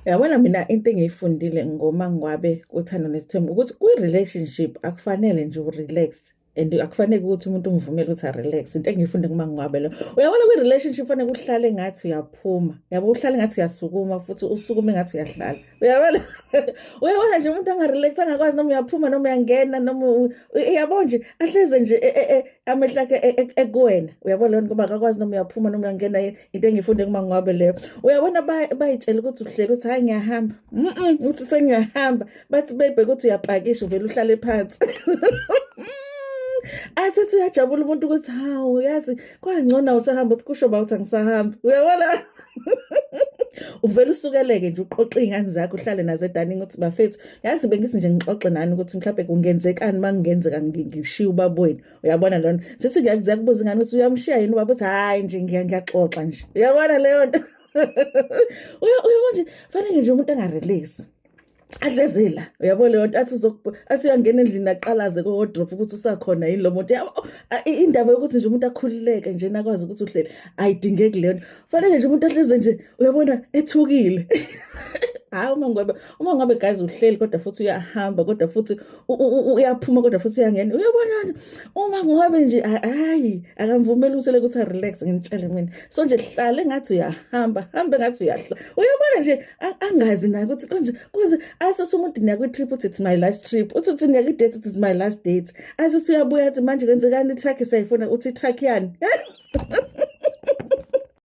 Uyabona mina into engiyifundile ngoMaNgwabe kuThando Nesithembu ukuthi kwi-relationship akufanele nje u-relax and akufanele ukuthi umuntu umvumele ukuthi a-relax. Into engiyifunde kuMaNgwabe lo. Uyabona kwi-relationship kufanele uhlale ngathi uyaphuma. Yabo uhlale ngathi uyasukuma futhi usukume ngathi uyahlala. Uyabona? Uyabona nje umuntu anga-relax angakwazi noma uyaphuma noma uyangena noma uyabo nje ahleze nje amehlo akhe ekuwena. Uyabona leyo ngoba akakwazi noma uyaphuma noma uyangena into engiyifunde kuMaNgwabe leyo. Uyabona bayitshela ukuthi uhleli uthi hayi ngiyahamba. Uthi sengiyahamba. Bathi bebheke ukuthi uyapakisha uvele uhlale phansi. Athi athi uyajabula umuntu ukuthi hawu yazi kwangcono awusahamba uthi kusho ba uthi angisahamba. Uyabona? Uvele usukeleke nje uqoqe iy'ngane zakho uhlale nazo edaningi uthi bafethu yazi bengithi nje ngixoxe nani ukuthi mhlawumbe kungenzekani uma kungenzeka ngishiye ubaba wenu. Uyabona lona? Sithi ngiyakubuza ingane ukuthi uyamshiya yini ubaba uthi hhayi nje ngiyaxoxa nje. Uyabona leyo nto? Uyabona nje fanele nje umuntu angarelease. Ahlezi la uyabo leyo nto athi athi uyangena endlini aqalaze ko-wardrobe ukuthi usakhona yini lo muntu. Yabo indaba yokuthi nje umuntu akhululeke nje nakwazi ukuthi uhleli ayidingeki leyo nto. Fanele nje umuntu ahleze nje uyabona ethukile. Hayi uma ngabe guys uhleli kodwa futhi uyahamba kodwa futhi uyaphuma kodwa futhi uyangena. Uyabona uma ngabe nje hayi akamvumeli usele ukuthi a-relax ngitshele mina. So nje hlale ngathi uyahamba, hambe ngathi uyahla. Uyabona nje angazi naye ukuthi konje kwenze athi uthi umuntu niya kwi-trip uthi it's my last trip, uthi uthi niya kwi-date uthi it's my last date. Athi uthi uyabuya athi manje kwenzekani i-truck siyayifuna uthi i-truck yani.